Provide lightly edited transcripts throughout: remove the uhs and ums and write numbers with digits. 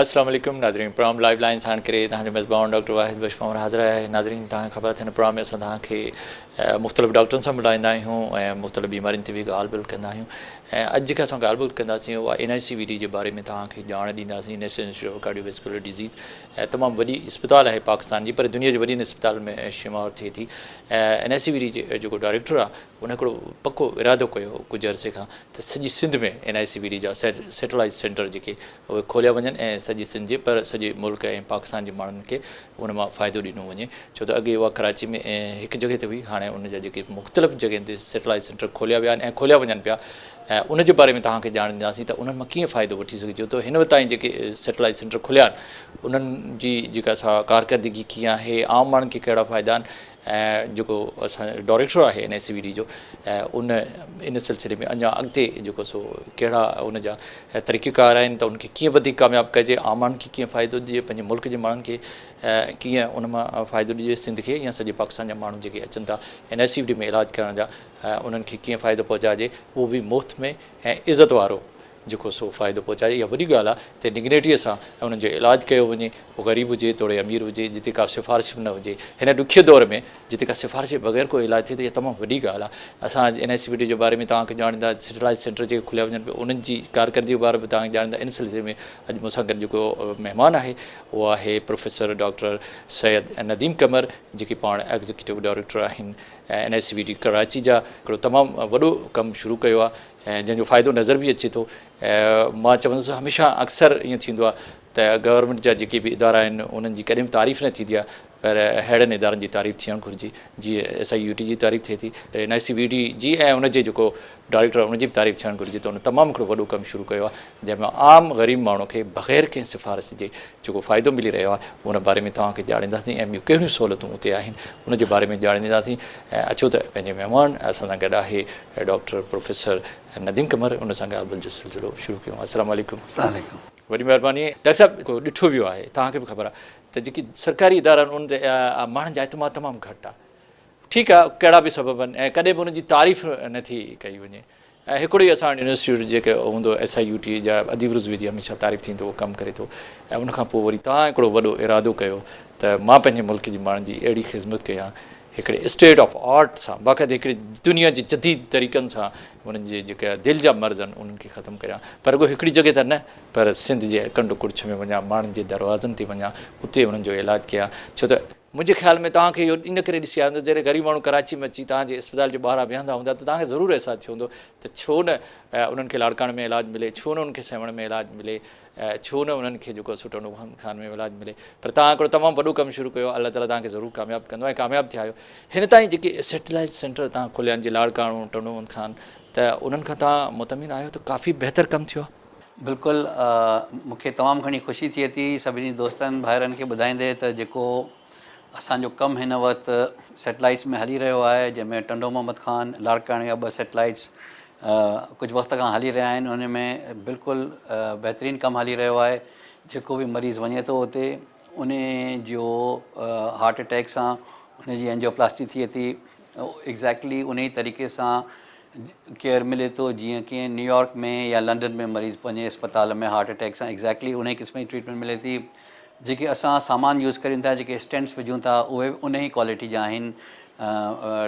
السلام عليڪم ناظرين پروگرام لائيو لائين ساڻ ڪري توهان جو ميزبان ڊاڪٽر واحد بخش پنهور حاضر آهي ناظرين توهان کي خبر اٿي هن پروگرام ۾ اسان توهان کي مختلف ڊاڪٽرن سان ملائيندا آهيون ۽ مختلف بيمارين تي به ڳالهه ٻولهه ڪندا آهيون ۽ اڄ جيڪا اسان ڳالهه ٻولهه ڪنداسين اها اين آء سي وي ڊي جي باري ۾ توهان کي ڄاڻ ڏينداسين national institute of cardio vascular disease تمام وڏي اسپتال آهي پاڪستان جي پر دنيا جي وڏين اسپتالن ۾ شمار ٿئي ٿي N I C V D جي جيڪو ڊائريڪٽر آهي ان هڪڙو پڪو ارادو ڪيو هو ڪجهه عرصي کان ته سڄي سنڌ ۾ اين آء سي بي ڊي جا سيٽلائيٽ سينٽر جيڪي اهي کوليا وڃن ۽ سڄي سنڌ جي پر سڄي ملڪ ۽ پاڪستان جي ماڻهن کي ان مان فائدو ڏنو وڃي ڇو ته اڳي اها ڪراچي ۾ هڪ جڳهه تي هئي هاڻي ان جا جيڪي مختلف جڳهين تي سيٽلائيٽ سينٽر کوليا ويا آهن ۽ کوليا وڃن پيا ۽ ان جي باري ۾ توهان کي ڄاڻ ڏينداسين ته انهن مان ڪيئن فائدو وٺي سگهجي ٿو هن وقت تائين جيڪي سيٽلائيٽ سينٽر کوليا آهن انهن جي جيڪا سا ڪارڪردگي ڪيئن آهي عام ماڻهن کي ڪهڙا فائدا آهن ۽ جيڪو اسان جو ڊائريڪٽر آهي N I C V D جو ان ان سلسلي ۾ اڃا اڳتي جيڪو سو ڪهڙا ان جا طريقيڪار آهن ته ان کي ڪيئن وڌيڪ ڪامياب ڪجي عام ماڻهن کي ڪيئن فائدو ڏجي پنهنجي ملڪ جي ماڻهن کي ڪيئن ان مان فائدو ڏجي سنڌ کي يا سڄي پاڪستان جا ماڻهو جيڪي اچن ٿا N I C V D ۾ علاج ڪرڻ جا انهن کي ڪيئن فائدو پهچائجي اهو به مفت ۾ ۽ عزت وارو جيڪو سو فائدو پهچائي اها وڏي ڳالهه آهي ته ڊگنيٽيء سان انهن جو علاج ڪيو وڃي هو غريب هجي توڙي امير هجي جتي ڪا سفارش به نه هجي هن ڏکي دور ۾ جتي ڪا سفارش جي بغير ڪو علاج ٿئي ته اها تمام وڏي ڳالهه آهي اسان N I C B D جي باري ۾ توهان کي ڄاڻيندا سيٽلائيٽ سينٽر جيڪي کليا وڃن پيا انهن جي ڪارڪردگي جي باري ۾ توهان کي ڄاڻيندا ان سلسلي ۾ اڄ مون سان گڏ جيڪو مهمان آهي اهو آهي پروفيسر ڊاڪٽر سيد نديم قمر جيڪي پاڻ ايگزيڪيوٽو ڊائريڪٽر آهن N I C B D Karachi جا هڪڙو تمام وڏو ڪم شروع ڪيو آهي ۽ جنهن جو فائدو نظر به اچي ٿو ۽ مان چوندس هميشه اڪثر ائين ٿيندو آهي ته گورنمينٽ جا جيڪي به ادارا آهن انهن جي ڪڏهن به تعريف نه ٿيندي آهي پر اهڙن ادارن جي تعريف ٿيڻ گهرجي جيئن ايس I U ٽي جي تعريف ٿئي ٿي N I C V D جي ۽ ان جي جيڪو ڊائريڪٽر آهي ان جي به تعريف ٿيڻ گهرجي ته ان تمام هڪڙو وڏو ڪم شروع ڪيو آهي جنهن ۾ عام غريب ماڻهو کي بغير ڪنهن سفارش جي جيڪو فائدو ملي رهيو آهي ان باري ۾ توهان کي ڄاڻينداسين ۽ ٻيون ڪهڙيون سهولتون اتي آهن ان جي باري ۾ ڄاڻينداسين ۽ اچو ته پنهنجي مهمان اسان سان گڏ آهي ڊاڪٽر پروفيسر نديم قمر ان سان ڳالهه ٻولهه جو سلسلو شروع ڪيون السلام عليڪم. السلام عليڪم. وڏي مهرباني ڊاڪٽر صاحب ڏٺو ويو آهي توهان کي به خبر آهي ته جيڪي سرڪاري ادارا آهن انهن تي ماڻهن جا اعتماد تمام گهٽ آهي ٺيڪ آهي ڪهڙا به سبب آهن ۽ ڪڏهن به انهن جي تعريف نه ٿي ڪئي وڃي ۽ هڪڙو ئي اسان وٽ يونيورسٽي جيڪي هوندو ايس I U ٽي جا اديب رضوي جي هميشه تعريف ٿيندو هو ڪم ڪري ٿو ۽ ان کان پوء وري توهان هڪڙو وڏو ارادو ڪيو ته مان پنهنجي ملڪ جي ماڻهن جي اهڙي خدمت ڪيان هڪڙي اسٽيٽ آف آرٽ سان باقاعده هڪڙي دنيا جي جديد طريقن سان انهن جي جيڪا دل جا مرض آهن انهن کي ختم ڪريان پر رڳو هڪڙي جڳهه ته نه پر سنڌ جي ڪنڊ ڪڙڇ ۾ وڃان ماڻهن جي دروازن تي وڃان اتي انهن جو علاج ڪيان ڇو ته منهنجي خيال ۾ توهان کي اهو ان ڪري ڏسي آيو هوندو جڏهن غريب ماڻهو ڪراچي ۾ اچي توهان جي اسپتال جي ٻاهران ويهندا هوندا ته توهان کي ضرور احساس ٿيو هوندو ته ڇو نه انهن کي لاڙڪاڻي ۾ علاج ملي ڇو نه انهن کي سيوهڻ ۾ علاج ملي ڇو نه انهن کي جيڪو سو ٽنڊو محمد خان ۾ علاج ملي پر توهان هڪڙو تمام وڏو ڪم شروع ڪيو الله تعالي توهان کي ضرور ڪامياب ڪندو ۽ ڪامياب ٿيا آهيو هن تائين جيڪي سيٽلائيٽ سينٽر توهان کوليا آهن جي لاڙڪاڻو ٽنڊو محمد خان ته انهن کان توهان مطمئن آهيو ته ڪافي بهتر ڪم ٿيو آهي. بلڪل مون کي تمام گهڻي خوشي ٿئي ٿي سڀني دوستن ڀائرن کي ٻڌائيندي ته جيڪو اسان جو ڪم هن وقت سيٽلائيٽس ۾ هلي رهيو آهي جنهن ۾ ٽنڊو محمد خان لاڙڪاڻي جا ٻه سيٽلائيٽس ڪجهه وقت کان هلي رهيا آهن ان ۾ بلڪل بهترين ڪم هلي رهيو آهي جيڪو به مريض وڃي ٿو اتي ان جو هارٽ اٽيڪ سان ان جي اينجيوپلاسٽي ٿئي ٿي ايگزيڪٽلي ان ئي طريقي سان ڪيئر ملي ٿو جيئن ڪنهن نيويارڪ ۾ يا لنڊن ۾ مريض پنهنجي اسپتال ۾ هارٽ اٽيڪ سان ايگزيڪٽلي انهي قسم جي ٽريٽمينٽ ملي ٿي جيڪي اسان سامان يوز ڪريون ٿا جيڪي اسٽينٽس وجهون ٿا اهي به انهي ڪوالٽي جا آهن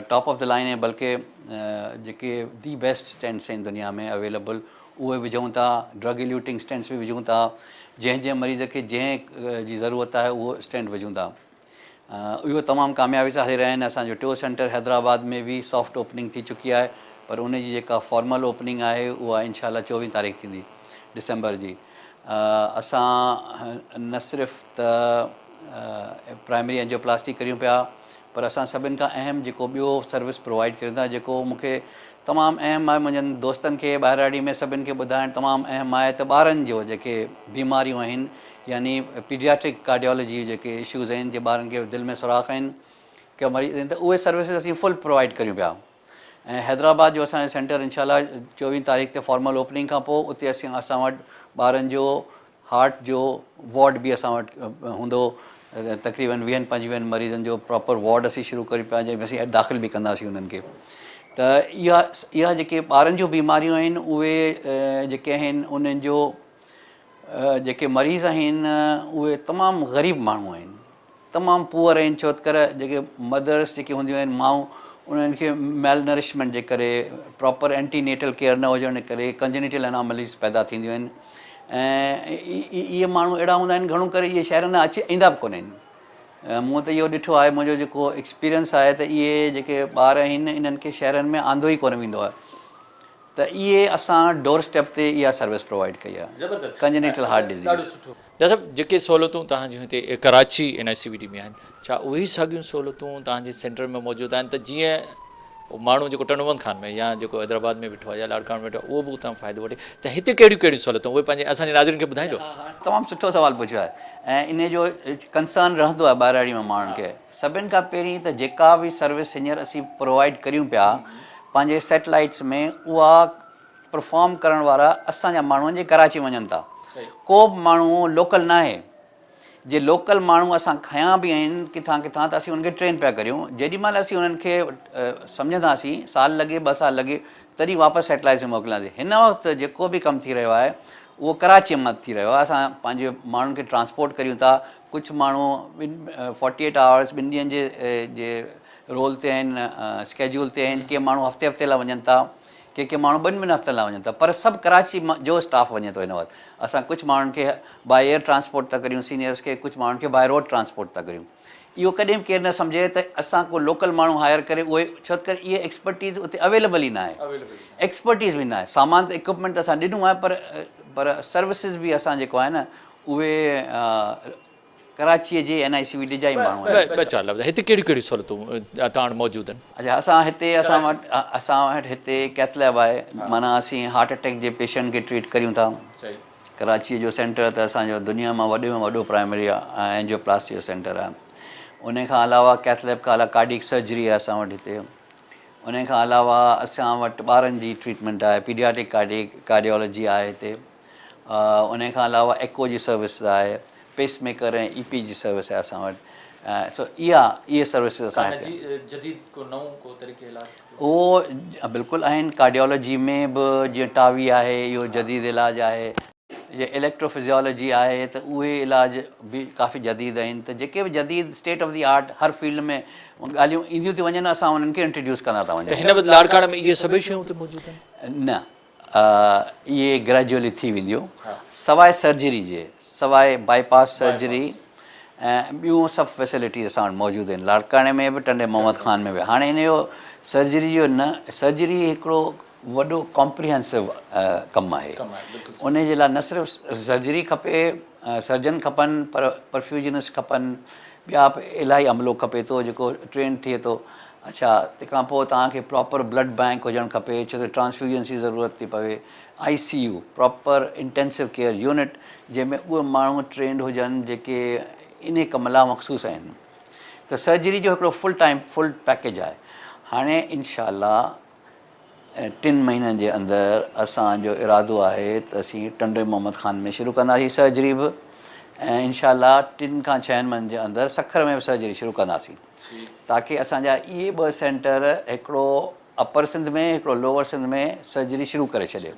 ٽاپ آف the line ۽ بلڪه جيڪي the best stents آهن دنيا ۾ اويليبل اهي وجهون ٿا ڊرگ اليوٽنگ اسٽينٽس به وجهون ٿا جنهن جنهن مريض کي جنهن جي ضرورت آهي اهو اسٽينٽ وجهون ٿا اهو تمام ڪاميابي سان هلي رهيا آهن اسان جو ٽيون سينٽر حيدرآباد ۾ به سافٽ اوپننگ ٿي چڪي آهي پر ان جي جيڪا فارمل اوپننگ آهي اها انشاء الله چوويهه تاريخ ٿيندي ڊسمبر جي اسان نه صرف ته پرائمري اينجيوپلاسٽي ڪريون پيا پر اسان سڀن کان اهم جيڪو ٻيو سروس پرووائيڊ ڪريون ٿا جيڪو مون کي تمام اهم آهي منهنجن دوستن کي ٻاهراڙي ۾ سڀن کي ٻڌائڻ تمام اهم آهي ته ٻارن جو جيڪي بيماريون آهن يعني پيڊياٽرڪ ڪارڊيالاجي جا جيڪي اشوز آهن جي ٻارن کي دل ۾ سوراخ آهن ڪي مريض آهن ته اهي سروسز اسين فل پرووائيڊ ڪريون پيا ۽ حيدرآباد جو اسان جو سينٽر انشاء الله چوويهه تاريخ تي فارمل اوپننگ کان پوء اتي اسين اسان وٽ ٻارن جو هارٽ جو وارڊ به اسان وٽ هوندو تقريبن ويهن پنجويهن مريضن جو پراپر وارڊ اسين شروع ڪريون پيا جنهن ۾ اسين داخل به ڪنداسين انهن کي ته اها اها جيڪي ٻارن جون بيماريون آهن اهي جيڪي آهن انهن جو جيڪي مريض آهن اهي تمام غريب ماڻهو آهن تمام پوئر آهن ڇو ته ڪري جيڪي مدرس جيڪي هونديون آهن مائون انهن کي ميل نرشمينٽ جي ڪري پراپر اينٽي نيٽل ڪيئر نه هجڻ جي ڪري ڪنجنيٽل انامليز پيدا ٿينديون آهن ۽ اهي ماڻهو اهڙا هوندا آهن گهڻو ڪري اهي شهرن ۾ اچي ايندا به ڪونه آهن مون ته اهو ڏٺو آهي منهنجو جيڪو ايڪسپيرينس آهي ته اهي جيڪي ٻار آهن انهن کي شهرن ۾ آندو ئي ڪونه ويندو آهي ته اهي اسان ڊور اسٽيپ تي اها سروس پرووائيڊ ڪئي آهي ڪنجنيٽل هارٽ ڊزيز. ڏاڍو سٺو. ڊاڪٽر صاحب جيڪي سهولتون توهان جون هتي Karachi N I C V D ۾ آهن ڇا اهي ئي ساڳيون سهولتون توهان جي سينٽر ۾ موجود آهن ته جيئن ماڻهو جيڪو ٽنڊو محمد خان ۾ يا جيڪو حيدرآباد ۾ ويٺو آهي يا لاڙڪاڻو ۾ ويٺو آهي اهو به اتان فائدو وٺي ته هتي ڪهڙيون ڪهڙيون سهولتون اهي پنهنجي اسان جي ناظرين کي ٻڌائيندو. تمام سٺو سوال پڇيو آهي ۽ انهي جو ڪنسرن رهندو آهي ٻهراڙي ۾ ماڻهن کي. سڀن کان پهرين ته جيڪا به سروس هينئر اسين پرووائيڊ ڪريون پيا پنهنجي سيٽلائيٽس ۾ اها پرفارم ڪرڻ وارا اسان جا ماڻهو آهن جي ڪراچي وڃن ٿا ڪو به ماڻهو لوڪل ناهي جي لوڪل ماڻهو اسان کنيا به آهن ڪٿان ڪٿان ته اسين انهن کي ٽرين پيا ڪريون جيڏي مهل اسين انهن کي سمجهنداسين سال لڳي ٻه سال لڳي تڏهن واپس سيٽلائيٽس ۾ موڪلينداسين هن وقت جيڪو به ڪم ٿي رهيو آهي اهو ڪراچي مان ٿي رهيو آهي اسان پنهنجي ماڻهن کي ٽرانسپورٽ ڪريون ٿا ڪجهه ماڻهو ٻن فورٽي ايٽ آورس ٻن ڏينهن جي جي رول تي آهن اسڪيجول تي آهن ڪي ماڻهو هفتي هفتي لاء وڃن ٿا ڪي ڪي ماڻهو ٻن ٻن هفتن لاء وڃن ٿا پر سڀ ڪراچي جو اسٽاف وڃي ٿو هن وقت اسان ڪجهه ماڻهن کي باء ايئر ٽرانسپورٽ ٿا ڪريون سينيئرس کي ڪجهه ماڻهن کي باء روڊ ٽرانسپورٽ ٿا ڪريون اهو ڪڏهن به ڪير نه سمجهي ته اسان ڪو لوڪل ماڻهو هائر ڪري اهي ڇو ته اهي ايڪسپرٽيز اتي اويليبل ئي نه آهي ايڪسپرٽيز به نه آهي سامان ته اڪوپمينٽ ته اسان ڏنو آهي پر پر سروسز به اسان جيڪو آهي نه اهي ڪراچيء جي N I C V D جا ئي ماڻهو آهن. ٻه چار لفظ هتي ڪهڙيون ڪهڙيون سهولتون توهان وٽ موجود آهن؟ اڇا اسان هتي اسان وٽ اسان وٽ هتي ڪيٿ ليب آهي معنيٰ اسين هارٽ اٽيڪ جي پيشنٽ کي ٽريٽ ڪريون ٿا. ڪراچيء جو سينٽر ته اسان جو دنيا مان وڏي ۾ وڏو پرائمري اينجيو پلاسٽي جو سينٽر آهي. ان کان علاوه ڪيٿ ليب کان علاوه ڪارڊيڪ سرجري آهي اسان وٽ هتي. ان کان علاوه اسان وٽ ٻارن جي ٽريٽمينٽ آهي پيڊياٽرڪ ڪارڊيڪ ڪارڊيالاجي آهي هتي. انهي کان علاوه ايڪو جي سروس آهي، پيس ميڪر ۽ اي پي جي سروس آهي اسان وٽ سو اها اهي سروسز اسان وٽ جديد ڪو نئون ڪو طريقي علاج اهو بلڪل آهن ڪارڊيالاجي ۾ به جيئن ٽاوي آهي اهو جديد علاج آهي جي اليڪٽرو فزيالاجي آهي ته اهي علاج به ڪافي جديد آهن ته جيڪي به جديد اسٽيٽ آف the art هر فيلڊ ۾ ڳالهيون اينديون ٿيون وڃن اسان انهن کي انٽروڊيوس ڪندا ٿا وڃون. ته هن وقت لاڙڪاڻي ۾ اهي سڀئي شيون اتي موجود آهن؟ نه اهي گريجوئلي ٿي وينديون سواء سرجري جي سواء باء پاس سرجري ۽ ٻيون سڀ فيسلٽيز اسان وٽ موجود آهن لاڙڪاڻي ۾ به ٽنڊي محمد خان ۾ به هاڻي ان جو سرجري جو نه سرجري هڪڙو وڏو ڪمپريهنسو ڪم آهي ان جي لاء نه صرف سرجري کپي سرجن کپن پر پرفيوجنسٽ کپن ٻيا به الاهي عملو کپي ٿو جيڪو ٽرينڊ ٿئي ٿو اڇا تنهن کان پوء توهان کي پراپر بلڊ بئنڪ هجڻ کپي ڇو ته ٽرانسفيوزنس جي ضرورت ٿي پوي، I C U, proper intensive care unit, جنهن ۾ اهي ماڻهو ٽرينڊ هجن جيڪي انهي ڪم لاء مخصوص آهن ته سرجري جو هڪڙو فل ٽائيم فل پيڪيج آهي هاڻي انشاء الله ٽن مهينن جي اندر اسان جو ارادو آهي ته اسين ٽنڊي محمد خان ۾ شروع ڪنداسين سرجري به ۽ انشاء الله ٽن کان ڇهن مهينن جي اندر سکر ۾ به سرجري شروع ڪنداسين تاڪه اسان جا اهي ٻه سينٽر هڪڙو اپر سنڌ ۾ هڪڙو لوئر سنڌ ۾ سرجري شروع ڪري ڇڏي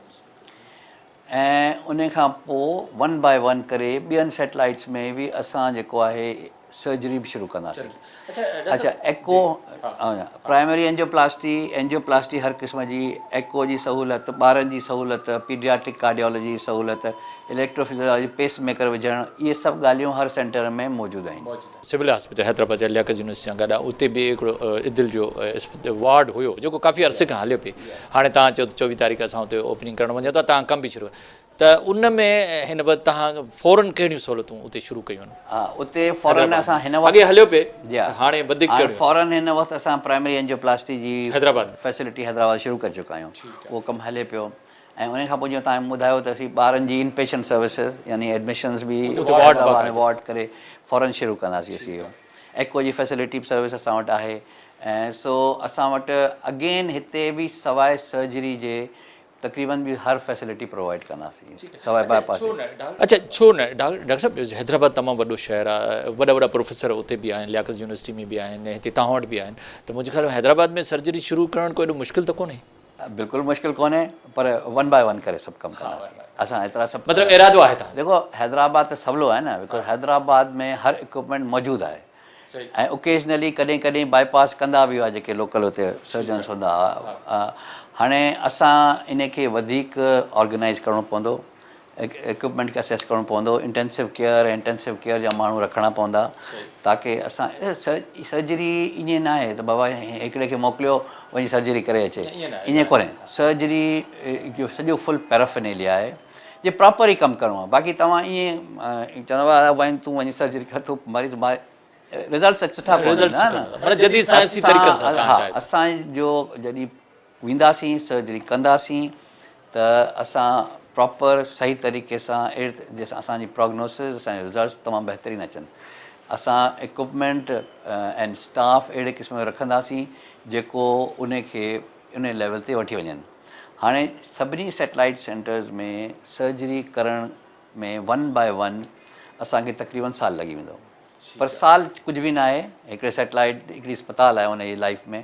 ۽ ان کان پوء ون باء ون ڪري ٻين سيٽلائيٽس ۾ به اسان جيڪو آهي سرجري به شروع ڪنداسين. اڇا ايڪو پرائمري اينجيوپلاسٽي، اينجيوپلاسٽي هر قسم جي، ايڪو جي سهولت، ٻارن جي سهولت، پيڊياٽرڪ ڪارڊيالاجي جي سهولت، اليڪٽروفزيالاجي، پيس ميڪر وجهڻ، اهي سڀ ڳالهيون هر سينٽر ۾ موجود آهن. سول هاسپيٽل حيدرآباد جا لياقت يونيورسٽي سان گڏ آهي اتي به هڪڙو دل جو وارڊ هيو جيڪو ڪافي عرصي کان هليو پئي هاڻي توهان چيو ته 24 تاريخ اسان اتي اوپننگ ڪرڻ وڃون ٿا توهان ڪم به شروع ته ان ۾ هن وقت توهان فورن ڪهڙيون سهولتون اتي شروع ڪيون آهن؟ ها اتي فورن اسان هن وقت اڳي هليو پئي ته هاڻي وڌيڪ ڪهڙيون؟ فورن هن وقت اسان پرائمري اينجيوپلاسٽي جي حيدرآباد فيسلٽي حيدرآباد شروع ڪري چڪا آهيون اهو ڪم هلي پيو ۽ ان کان پوء جيئن توهان ٻڌايو ته اسين ٻارن جي ان پيشنٽ سروسز يعني ايڊميشنز به حيدرآباد ۾ وارڊ ڪري فورن شروع ڪنداسين اسين اهو ايڪو جي فيسلٽي به سروس اسان وٽ آهي ۽ سو اسان وٽ اگين هتي به سواء سرجري جي تقريبن به هر فيسلٽي پرووائيڊ ڪنداسين سواء باء پاس جي. اڇا ڇو نه ڊاڪٽر صاحب حيدرآباد تمام وڏو شهر آهي وڏا وڏا پروفيسر اتي به آهن لياقت يونيورسٽي ۾ به آهن هتي توهان وٽ به آهن ته منهنجي خيال ۾ حيدرآباد ۾ سرجري شروع ڪرڻ ڪو ايڏو مشڪل ته ڪونهي. بلڪل مشڪل ڪونهي پر ون باء ون ڪري سڀ ڪم ڪنداسين اسان ايترا سڀ مطلب ارادو آهي توهان جو. ڏيکو حيدرآباد ته سولو آهي نه because Hyderabad ۾ هر اڪوپمينٽ موجود آهي ۽ اوڪيزنلي ڪڏهن ڪڏهن باء پاس ڪندا به هئا جيڪي لوڪل اتي سرجنس هوندا هئا هاڻي اسان ان کي وڌيڪ آرگنائز ڪرڻو پوندو اڪوپمينٽ کي اسيس ڪرڻو پوندو انٽينسو ڪيئر ۽ انٽينسو ڪيئر جا ماڻهو رکڻا پوندا تاڪي اسان سرجري ائين نه آهي ته بابا هڪڙي کي موڪليو وڃي سرجري ڪري اچي ائين ڪونهي سرجري جو سڄو فل پيرافنيليا آهي جي پراپر ئي ڪم ڪرڻو آهي باقي توهان ائين چوندا وڃ تون وڃي سرجري ڪر تون مريض ماري رزلٽس سٺا ڪونه ايندا نه معنيٰ جديد سائنسي طريقن سان توهان چاهيو اسان جو جڏهن وينداسين سرجري ڪنداسين ته اسان پراپر صحيح طريقي سان اهڙي جنهن سان اسان جي پروگنوسز اسان جا رزلٽس تمام بهترين اچن اسان اڪوپمينٽ ۽ اسٽاف اهڙي قسم جو رکنداسين جيڪو ان کي ان ليول تي وٺي وڃن هاڻي سڀني سيٽلائيٽ سينٽرز ۾ سرجري ڪرڻ ۾ ون باء ون اسان کي تقريبن سال لڳي ويندو پر سال ڪجهه به ناهي هڪڙي سيٽلائيٽ هڪڙي اسپتال آهي ان جي لائيف ۾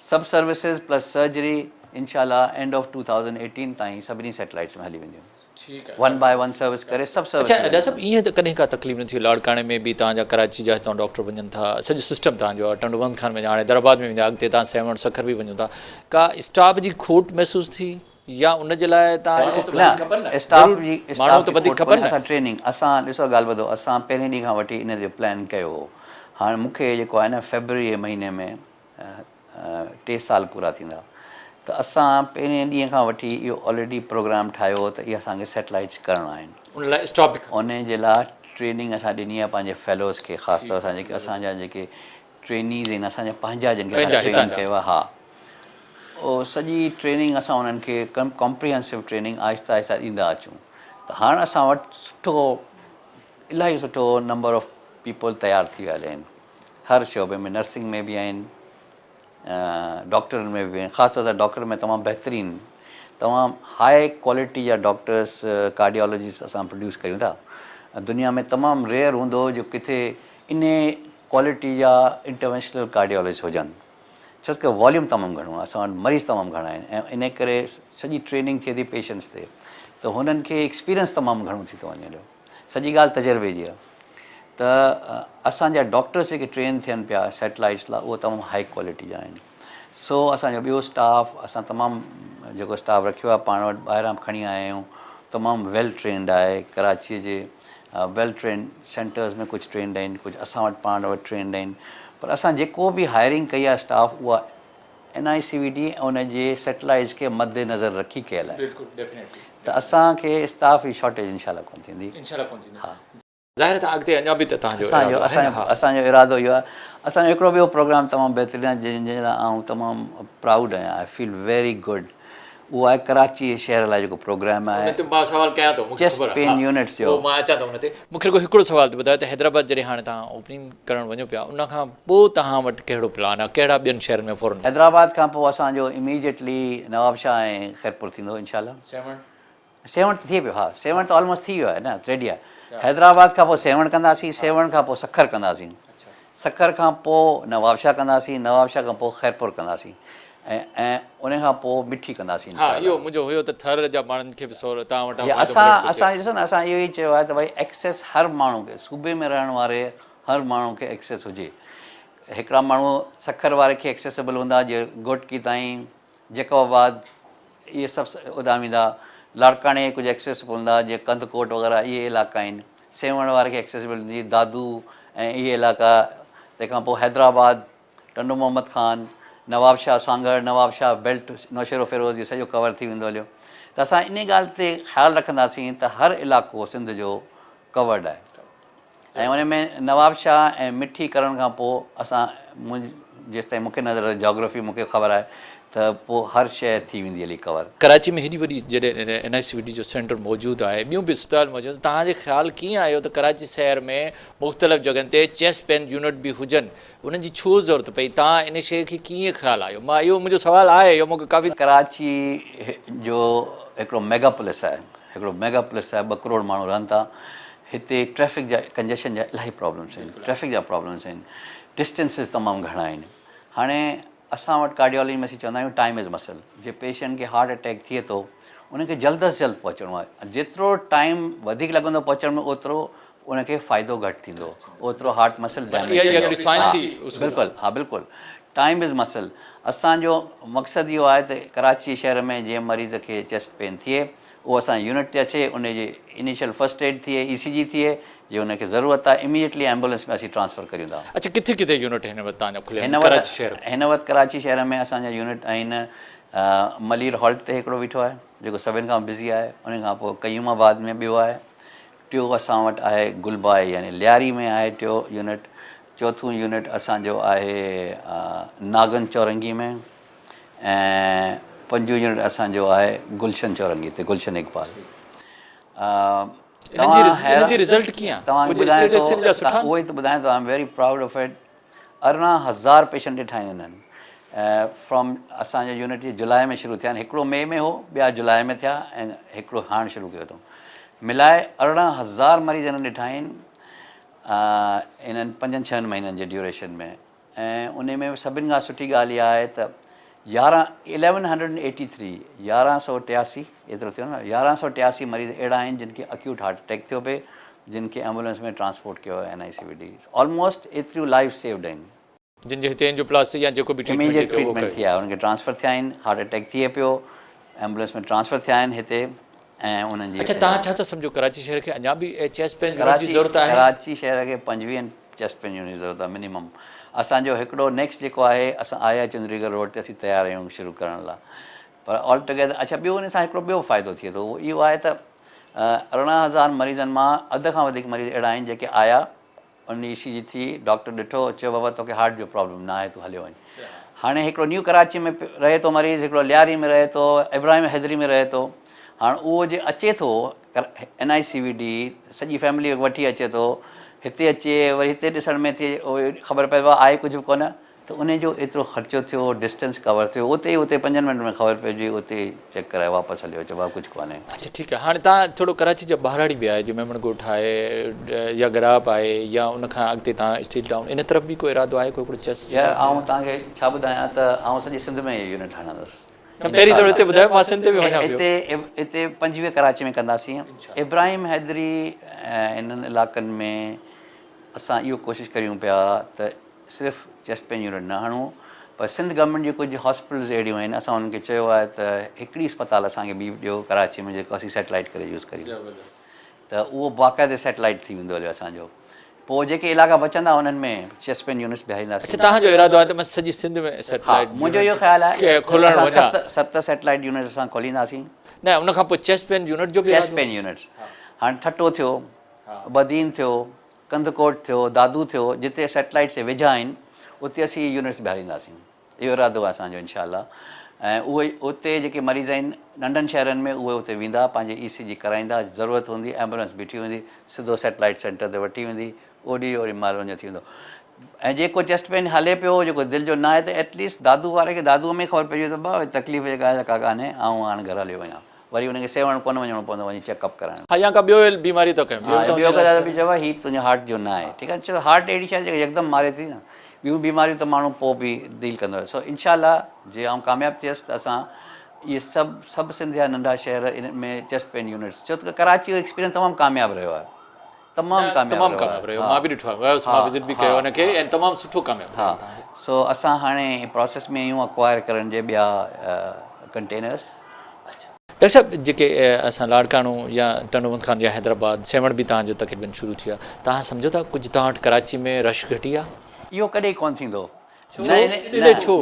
سڀ سروسز پلس سرجري انشاء الله اينڊ آف 2018 تائين سڀني سيٽلائيٽس ۾ هلي وينديون ون باء ون سروس ڪري سڀ سروس اڇا ڊاڪٽر صاحب ائين ته ڪڏهن ڪا تڪليف نه ٿي لاڙڪاڻي ۾ به توهان جا ڪراچي جا هتان ڊاڪٽر وڃن ٿا سڄو سسٽم توهان جو آهي ٽنڊو محمد خان ۾ هاڻي حيدرآباد ۾ ويندا اڳتي توهان سيوهڻ سکر به وڃو ٿا ڪا اسٽاف جي کوٽ محسوس ٿي يا ان جي لاء توهان ماڻهو ته وڌيڪ کپن نه اسٽاف جي ماڻهو ته وڌيڪ کپن نه اسان ٽريننگ اسان ڏسو ڳالهه ٻڌو اسان پهرين ڏينهن کان وٺي ان جو پلان ڪيو هو هاڻ مون کي جيڪو آهي نه فيبروري جي مهيني ۾ ٽي سال پورا ٿيندا ته اسان پهرين ڏينهن کان وٺي اهو آلريڊي پروگرام ٺاهيو هو ته اهي اسان کي سيٽلائيٽس ڪرڻا آهن ان لاء اسٽاف به کپي ان جي لاء ٽريننگ اسان ڏني آهي پنهنجي فيلوز کي خاص طور سان جيڪي اسان جا جيڪي ٽرينيز آهن اسان جا پنهنجا جن کي اسان ٽرين ڪيو آهي ها اهو سڄي ٽريننگ اسان انهن کي ڪمپريهنسو ٽريننگ آهستي آهستي ڏيندا اچون ته هاڻ اسان وٽ سٺو الاهي سٺو نمبر آف پيپل تيار ٿي ويا آهن هر شعبي ۾ نرسنگ ۾ به آهن ڊاڪٽرن ۾ به آهن خاص طور سان ڊاڪٽر ۾ تمام بهترين تمام هاء ڪوالٽي جا ڊاڪٽرس ڪارڊيالاجسٽ اسان پروڊيوس ڪريون ٿا دنيا ۾ تمام ريئر هوندو جو ڪٿي انهي ڪوالٽي جا انٽروينشنل ڪارڊيالاجسٽ هجن ڇو ته واليوم تمام گهڻو آهي اسان وٽ مريض تمام گهڻا آهن ۽ انهي ڪري سڄي ٽريننگ ٿئي ٿي پيشنٽس تي ته هنن کي ايڪسپيرينس تمام گهڻو ٿي ٿو وڃي هليو سڄي ڳالهه تجربي جي آهي ته اسان جا ڊاڪٽرس جيڪي ٽرين ٿين پيا سيٽلائيٽس لاء اهي تمام هائي ڪوالٽي جا آهن سو اسان جو ٻيو اسٽاف اسان تمام جيڪو اسٽاف رکيو آهي پاڻ وٽ ٻاهران کڻي آيا آهيون تمام ويل ٽرينڊ آهي ڪراچيء جي ويل ٽرينڊ سينٽرز ۾ ڪجهه ٽرينڊ آهن ڪجهه اسان وٽ پاڻ وٽ ٽرينڊ آهن پر اسان جيڪو به هائرنگ ڪئي آهي اسٽاف اها N I C V D ۽ ان جي سيٽلائيٽس کي مد نظر رکي ڪيل آهي ته اسان کي اسٽاف جي شارٽيج انشاء الله ڪونه ٿيندي. ها ظاهر ته اڳتي اڃا به ته توهان جو ارادو آهي نه. ها اسان جو ارادو اهو آهي اسان جو هڪڙو ٻيو پروگرام تمام بهترين آهي جنهن جي لاء آئون تمام پرائوڊ آهيان I feel very good اهو آهي ڪراچي شهر لاء جيڪو پروگرام آهي ان تي مان سوال ڪيان ٿو مون کي چيسٽ خبر آهي پين ها يونٽس جو اهو مان اچان ٿو ان تي مون کي رڳو هڪڙو سوال ته ٻڌايو ته حيدرآباد جڏهن هاڻي توهان اوپننگ ڪرڻ وڃو پيا ان کان پوء توهان وٽ ڪهڙو پلان آهي ڪهڙا ٻين شهرن ۾ فورن حيدرآباد کان پوء اسان جو اميڊيٽلي نوابشاهه ۽ خيرپور ٿيندو انشاء الله. سيوهڻ؟ سيوهڻ ته ٿئي پيو ها سيوهڻ ته آلموسٽ ٿي ويو آهي نه ريڊي آهي حيدرآباد کان پوء سيوهڻ ڪنداسين سيوهڻ کان پوء سکر ڪنداسين سکر کان پوء نوابشاهه ڪنداسين نوابشاهه کان پوء خيرپور ڪنداسين ۽ ۽ ان کان پوء مٺي ڪنداسين ها اهو منهنجو هيو ته ٿر جا ماڻهن کي به سور توهان وٽان فائدو ملڻ اسان اسان ڏسو نه اسان اهو ئي چيو آهي ته ڀائي ايڪسيس هر ماڻهو کي صوبي ۾ رهڻ واري هر ماڻهو کي ايڪسيس هجي هڪڙا ماڻهو سکر واري کي ايڪسيسبل هوندا جي گهوٽڪي تائين جيڪب آباد اهي سڀ اڏام ويندا، لاڙڪاڻي کي ڪجهه ايڪسيسبل هوندا جيئن ڪنڌڪوٽ وغيره اهي علائقا آهن، سيوهڻ واري کي ايڪسيسبل هوندي دادو ۽ اهي علائقا تنهن کان پوء حيدرآباد، ٽنڊو محمد خان، نوابشاهه، سانگهڙ، نوابشاهه بيلٽ، نوشهروفيروز اهو سڄو ڪور ٿي ويندو هليو ته اسان انهي ڳالهه تي خيال رکنداسين ته هر علائقو سنڌ جو ڪورڊ آهي. ۽ ان ۾ نوابشاهه ۽ مٺي ڪرڻ کان پوء اسان جيستائين مون کي نظر جاگرافي مون کي خبر آهي ته پوء هر شيء ٿي ويندي هلي ڪور. ڪراچي ۾ هيڏي وڏي جڏهن N I C V D جو سينٽر موجود آهي ٻيون به اسپتال موجود آهن توهان جي خيال ڪيئن آيو ته ڪراچي شهر ۾ مختلف جڳهن تي چيسٽ پين يونٽ به هجن انهن جي ڇو ضرورت پئي توهان ان شيء کي ڪيئن خيال آيو مان اهو منهنجو سوال آهي اهو مون کي ڪافي. ڪراچي جو هڪڙو ميگا پلس آهي هڪڙو ميگا پلس آهي ٻه ڪروڙ ماڻهو رهن ٿا هتي ٽريفڪ جا ڪنجيشن جا الاهي پرابلمس آهن ٽريفڪ جا پرابلمس آهن ڊسٽنسز تمام گهڻا آهن هاڻي اسان وٽ ڪارڊيالاجي ۾ اسين چوندا آهيون ٽائيم از مسل جي پيشنٽ کي هارٽ اٽيڪ ٿئي ٿو ان کي جلد از جلد پهچڻو آهي جيترو ٽائيم وڌيڪ لڳندو پهچڻ ۾ اوترو ان کي فائدو گهٽ ٿيندو اوترو هارٽ مسل ڊيميج ٿيندو. بلڪل ها بلڪل ٽائيم از مسل اسان جو مقصد اهو آهي ته ڪراچي شهر ۾ جنهن مريض کي چيسٽ پين ٿئي اهو اسان جي يونٽ تي اچي ان جي انيشل فرسٽ ايڊ ٿئي اي سي جي ٿئي جي ان کي ضرورت آهي اميڊيٽلي ايمبولينس ۾ اسين ٽرانسفر ڪريون ٿا. اڇا ڪٿي ڪٿي يونٽ هن وقت توهان جا کليل آهن ڪراچي شهر ۾؟ هن وقت ڪراچي شهر ۾ اسان جا يونٽ آهن ملير هالٽ تي هڪڙو بيٺو آهي جيڪو سڀن کان بزي آهي ان کان پوء قيوم آباد ۾ ٻيو آهي ٽيو اسان وٽ آهي گلبائي يعني لياري ۾ آهي ٽيو يونٽ چوٿون يونٽ اسان جو آهي ناگن چورنگي ۾ ۽ پنجون يونٽ اسان جو آهي گلشن چورنگي تي گلشن اقبال. انهن جي رزلٽ ڪيئن آهي؟ توهان کي ٻڌايان ٿو اهو ئي ته ٻڌايان ٿو I am very proud of it 18,000 patient ڏٺا آهن انهن فرام اسان جا يونٽ جي جولاء ۾ شروع ٿيا آهن هڪڙو مئي ۾ هو ٻيا جولاء ۾ ٿيا ۽ هڪڙو هاڻ شروع ڪيو اٿئون ملائي 18,000 مريض انهن ڏٺا آهن انهن پنجن ڇهن مهينن جي ڊيوريشن ۾ ۽ انهي ۾ سڀن کان سٺي ڳالهه اها آهي ته يارهن 1183، 1183، ايترو ٿيو نه، 1183 مريض اهڙا آهن جن کي اڪيوٽ هارٽ اٽيڪ ٿيو پئي جن کي ايمبولينس ۾ ٽرانسپورٽ ڪيو ويو N I C V D almost ايتريون لائف سيوڊ آهن. جن جي هتي اينجيوپلاسٽي يا جيڪو به ٽريٽمينٽ اميڊيٽ ٽريٽمينٽ ٿي آهي انهن کي ٽرانسفر ٿيا آهن هارٽ اٽيڪ ٿئي پيو ايمبولينس ۾ ٽرانسفر ٿيا آهن هتي ۽ انهن جي اڇا توهان ڇا ٿا سمجهو ڪراچي شهر کي اڃا به چيسٽ پين يونٽ جي ضرورت آهي؟ ڪراچي شهر کي پنجويهن چيسٽ پين يونٽ جي ضرورت آهي منيمم اسان جو هڪڙو نيڪسٽ جيڪو آهي اسان آء آء چندريگر روڊ تي اسين تيار آهيون شروع ڪرڻ لاء پر آل ٽوگيدر اڇا ٻيو ان سان هڪڙو ٻيو فائدو ٿئي ٿو اهو اهو آهي ته 18,000 مريضن مان اڌ کان وڌيڪ مريض اهڙا آهن جيڪي آيا ان اي سي جي ٿي، ڊاڪٽر ڏٺو، چيو بابا توکي هارٽ جو پرابلم نه آهي تون هليو وڃ. هاڻي هڪڙو نيو ڪراچي ۾ رهي ٿو مريض، هڪڙو لياري ۾ رهي ٿو، ابراهيم حيدري ۾ رهي ٿو. هاڻ اهو جي اچي ٿو N I C V D سڄي فيملي وٺي اچي ٿو، هتي اچي وري هتي ڏسڻ ۾ ٿي خبر پئي بابا آهي ڪجهه به ڪونه. ته انهي جو ايترو خرچو ٿيو، ڊسٽنس ڪور ٿيو، اتي ئي اتي پنجن منٽن ۾ خبر پئجي وئي، اتي ئي چيڪ ڪرائي واپس هليو اچ بابا ڪجهه ڪونهي. اڇا ٺيڪ آهي هاڻي توهان ٿورو ڪراچي جا ٻهراڙي به آهي جيئن ميمڻ ڳوٺ آهي يا گراپ آهي يا ان کان اڳتي توهان اسٽيل ٽائون ان طرف به ڪو ارادو آهي ڪو هڪڙو چيس يار آئون توهان کي ڇا ٻڌايان ته آئون سڄي سنڌ ۾ اهي يونٽ هڻندس. نه پهرين ٿورو هتي ٻڌايو مان سنڌ تي به وڃان پيو. هتي هتي 25 ڪراچي ۾ ڪنداسين ابراهيم حيدري ۽ انهن علائقن ۾ اسان اهو ڪوشش ڪريون پيا ته صرف چيسٽ پين يونٽ نه هڻون پر سنڌ گورنمينٽ جون ڪجهه هاسپيٽلز اهڙيون آهن اسان انهن کي چيو آهي ته هڪڙي اسپتال اسان کي ٻي ڏيو ڪراچي ۾ جيڪو اسين سيٽلائيٽ ڪري يوز ڪريون ته اهو باقاعدي سيٽلائيٽ ٿي ويندو هليو اسان جو پوء جيڪي علائقا بچندا انهن ۾ چيسٽ پين يونٽس بيهارينداسين. اڇا توهان جو ارادو آهي ته مان سڄي سنڌ ۾ سيٽلائيٽ ها منهنجو اهو خيال آهي کولڻ وڃان. ست سيٽلائيٽ يونٽس اسان کولينداسين. نه ان کان پوء چيسٽ پين يونٽ جو به ارادو. چيسٽ پين يونٽس هاڻي ٺٽو ٿيو بدين ٿيو ڪنڌڪوٽ ٿيو، دادو ٿيو، جتي سيٽلائيٽس ويجها آهن، اتي اسين اهي يونٽس بيهارينداسين. اهو ارادو آهي اسان جو انشاء الله ۽ اهي اتي جيڪي مريض آهن ننڍن شهرن ۾ اهي اتي ويندا پنهنجي اي سي جي ڪرائيندا، ضرورت هوندي ايمبولينس بيٺي هوندي سڌو سيٽلائيٽ سينٽر تي وٺي ويندي اوڏي اوڏي مهل وڃو ٿي ويندو ۽ جيڪو چيسٽ پين هلي پيو جيڪو دل جو ناهي ته ايٽليسٽ دادو واري کي دادو ۾ خبر پئجي وئي ته ڀاء تڪليف جيڪا آهي سا ڪا ڪانهي آئون هاڻ گهر هليو وڃان. وري ان کي سيوهڻ ڪونه وڃڻو پوندو وڃي چيڪ اپ ڪرائڻ. ها يا ڪا ٻيو بيماري ته ڪنهن ٻيو ٻيو ڪا به چئبو آهي هي تنهنجو هارٽ جو نه آهي ٺيڪ آهي ڇو ته هارٽ اهڙي شيء آهي جيڪا يڪدم ماري ٿي نه ٻيون بيماريون ته ماڻهو پوء به ڊيل ڪندو رهي سو انشاء الله جي آئون ڪامياب ٿيس ته اسان اهي سڀ سڀ سنڌ جا ننڍا شهر انهن ۾ چيسٽ پين يونٽس ڇو ته ڪراچي جو ايڪسپيرينس تمام ڪامياب رهيو آهي تمام ڪامياب تمام ڪامياب رهيو مان به ڏٺو آهي ويس مان وزٽ به ڪيو ان کي ۽ تمام سٺو ڪامياب رهيو ها سو اسان هاڻي پروسيس ۾ آهيون اڪوائر ڪرڻ جي ٻيا ڪنٽينرس. ڊاڪٽر صاحب جيڪي اسان لاڙڪاڻو يا ٽنڊو محمد خان يا حيدرآباد سيوهڻ به توهان جو تقريبن شروع ٿي ويو آهي توهان سمجهو ٿا ڪجهه توهان وٽ ڪراچي ۾ رش گهٽي آهي؟ اهو ڪڏهن ڪونه ٿيندو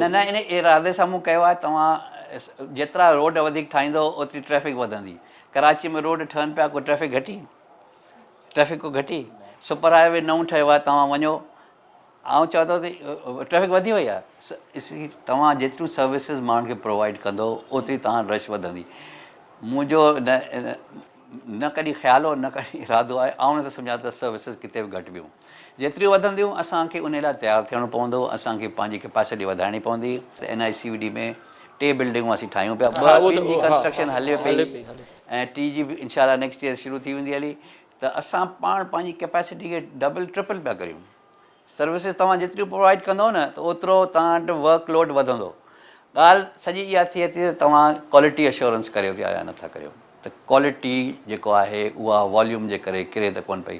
نه نه ان ارادي سان مون ڪيو آهي توهان جيترا روڊ وڌيڪ ٺاهيندو اوتري ٽريفڪ وڌندي ڪراچي ۾ روڊ ٺهن پيا ڪو ٽريفڪ گهٽي ٽريفڪ ڪو گهٽي سپر هاء وي نئون ٺهيو آهي توهان وڃو آئون چوان ٿو ته ٽريفڪ وڌي وئي آهي توهان جيتريون سروسز ماڻهن کي پرووائيڊ ڪندو اوتري توهان رش وڌندي منهنجو نه نه ڪڏهن خيال هو نه ڪڏهن ارادو آهي آئون نٿو سمجهان ته سروسز ڪٿي به گهٽبيون جيتريون وڌنديون اسان کي ان لاء تيار ٿيڻو پوندو اسان کي پنهنجي ڪيپاسٽي وڌائڻي پوندي N I C V D ۾ ٽي بلڊنگون اسين ٺاهيون پيا ٻه ٻن جي ڪنسٽرڪشن هلي پئي ۽ ٽي جي به انشاء الله نيڪسٽ ايئر شروع ٿي ويندي هلي ته اسان پاڻ پنهنجي ڪيپاسٽي کي ڊبل ٽرپل پيا ڪريون. سروسز توهان جيتريون پرووائيڊ ڪندو نه ته اوترو توهان وٽ ورڪ لوڊ وڌندو. ڳالهه سڄي اها ٿئي ٿي ته توهان ڪوالٽي اشورنس ڪريو پيا يا نٿا ڪريو ته ڪوالٽي جيڪو آهي اها واليوم جي ڪري ڪري ته ڪونه پئي.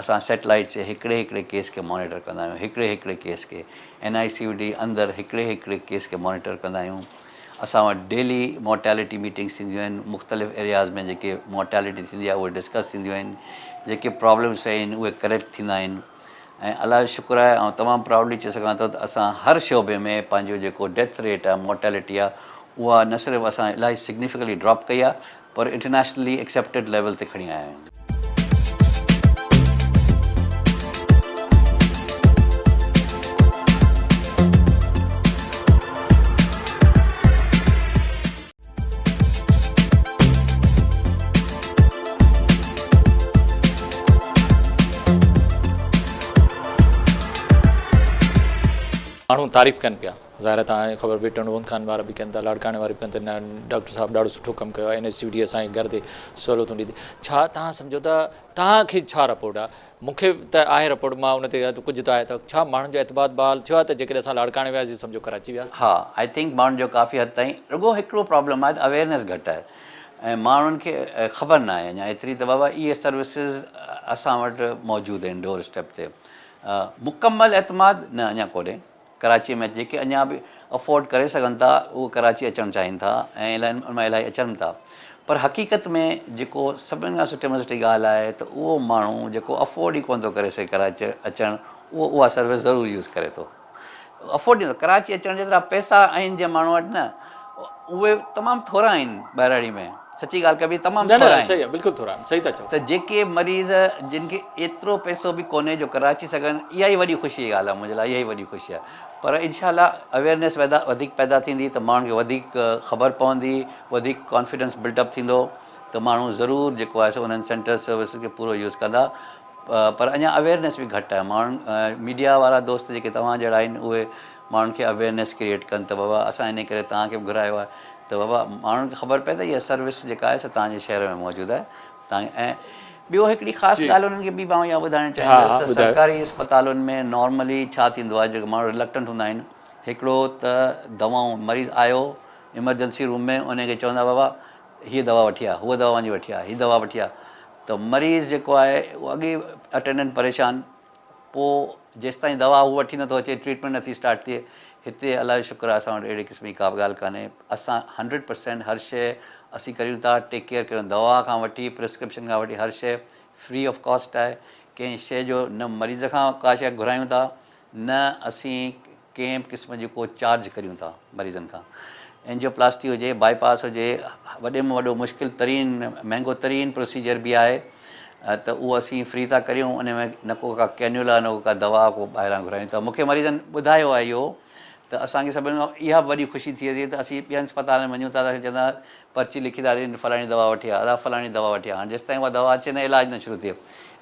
اسان سيٽلائيٽ جي هڪڙي هڪڙي ڪيس کي مانيٽر ڪندا آهيون هڪڙي هڪڙي ڪيس کي N I C V D اندر هڪڙي هڪڙي ڪيس کي مانيٽر ڪندا آهيون. اسان وٽ ڊيلي مورٽيلٽي ميٽنگس ٿينديون آهن مختلف ايرياز ۾ جيڪي مورٽيلٽي ٿيندي آهي اهي ڊسڪس ٿينديون آهن جيڪي پرابلمس آهن اهي ڪريڪٽ ٿيندا آهن ۽ الله جو شڪر آهي آئون تمام پرائوڊلي چئي سگهان ٿو ته اسان هر شعبي ۾ پنهنجو جيڪو ڊيٿ ريٽ آهي مورٽيلٽي آهي اها نه صرف اسان الاهي سگنيفڪنٽلي ڊراپ ڪئي آهي پر انٽرنيشنلي ايڪسيپٽيڊ ليول تي کڻي آيا آهيون. ماڻهو تعريف ڪن پيا. ظاهر آهي توهان کي خبر به ٽنڊو محمد خان وارا به ڪن ٿا لاڙڪاڻي وارا به ڪن ٿا نه ڊاڪٽر صاحب ڏاڍو سٺو ڪم ڪيو آهي اين ايڇ سي ڊي اسان کي گهر تي سهولتون ڏي ٿي ڇا توهان سمجهو ٿا توهان کي ڇا رپورٽ آهي مون کي ته آهي رپورٽ مان ان تي ڪجهه ته آهي ته ڇا ماڻهن جو اعتماد بحال ٿيو آهي ته جيڪڏهن اسان لاڙڪاڻي وياسين سمجهو ڪراچي وياسين. ها I think ماڻهن جو ڪافي حد تائين رڳو هڪڙو پرابلم آهي ته اويئرنيس گهٽ آهي ۽ ماڻهن کي خبر ناهي اڃا ايتري ته بابا اهي سروسز اسان وٽ موجود آهن ڊور اسٽيپ تي مڪمل اعتماد نه اڃا ڪونهي ڪراچي ۾ جيڪي اڃا به افورڊ ڪري سگهن ٿا اهي ڪراچي اچڻ چاهين ٿا ۽ الائي ان مان الائي اچن ٿا پر حقيقت ۾ جيڪو سڀني کان سٺي ۾ سٺي ڳالهه آهي ته اهو ماڻهو جيڪو افورڊ ئي ڪونه ٿو ڪري سگهي ڪراچي اچڻ اهو اها سروس ضرور يوز ڪري ٿو افورڊ ڏيندو ڪراچي اچڻ جيترا پئسا آهن جنهن ماڻهو وٽ نه اهي تمام ٿورا آهن ٻهراڙي ۾ سچي ڳالهه ڪبي تمام ٿورا آهن صحيح بلڪل ٿورا آهن صحيح ٿا چئو ته جيڪي مريض جن کي ايترو پئسو به ڪونهي جو ڪراچي سگهن اها ئي وڏي خوشي جي ڳالهه آهي منهنجي لاء اها ئي وڏي خوشي آهي پر انشاء الله اويئرنيس پيدا وڌيڪ پيدا ٿيندي ته ماڻهن کي وڌيڪ خبر پوندي وڌيڪ ڪانفيڊنس بلڊ اپ ٿيندو ته ماڻهو ضرور جيڪو آهي سو انهن سينٽر سروسز کي پورو يوز ڪندا پر اڃا اويئرنيس به گهٽ آهي ماڻهن ميڊيا وارا دوست جيڪي توهان جهڙا آهن اهي ماڻهن کي اويئرنيس ڪريئيٽ ڪن ته بابا اسان انهي ڪري توهان کي به گهرايو آهي ته بابا ماڻهن کي خبر پئي ته اها سروس جيڪا آهي سا توهان جي شهر ۾ موجود آهي توهان ۽ ٻيو هڪڙي خاص ڳالهه انهن کي ٻي به آئون اها ٻڌائڻ چاهيندس ته سرڪاري اسپتالن ۾ نارملي ڇا ٿيندو آهي جيڪي ماڻهو رلڪٽنٽ هوندا آهن هڪڙو ته دوائون مريض آيو ايمرجنسي روم ۾ انهي کي چوندا بابا هيء دوا وٺي آ هوء دوا وڃي وٺي آ هي دوا وٺي آ ته مريض جيڪو آهي اهو اڳي اٽينڊنٽ پريشان پوء جيستائين دوا هو وٺي نٿو اچي ٽريٽمينٽ نٿي اسٽارٽ ٿئي هتي الله جو شڪر آهي اسان وٽ اهڙي قسم جي ڪا به ڳالهه ڪانهي اسان هنڊريڊ پرسينٽ هر شيء اسين ڪريون ٿا ٽيڪ ڪيئر ڪريون دوا کان وٺي پرسڪرپشن کان وٺي هر شيء فري آف ڪاسٽ آهي ڪنهن شيء جو نه مريض کان ڪا شيء گهرايون ٿا نه اسين ڪنهن به قسم جو ڪو چارج ڪريون ٿا مريضن کان اينجيو پلاسٽي هجي بائي پاس هجي وڏي ۾ وڏو مشڪل ترين مهنگو ترين پروسيجر به آهي ته اهو اسين فري ٿا ڪريون ان ۾ نه ڪو ڪا ڪينيولا نه ڪو ڪا دوا ڪو ٻاهران گهرايون ٿا مونکي مريضن ٻڌايو آهي اهو ته اسان کي سڀني کان اها به وڏي خوشي ٿئي ٿي ته اسين ٻين اسپتالن ۾ وڃون ٿا ته چوندا پرچي لکي ٿا ڏين فلاڻي دوا وٺي آ ادا فلاڻي دوا وٺي آ هاڻي جيستائين اها دوا اچي نه علاج نه شروع ٿئي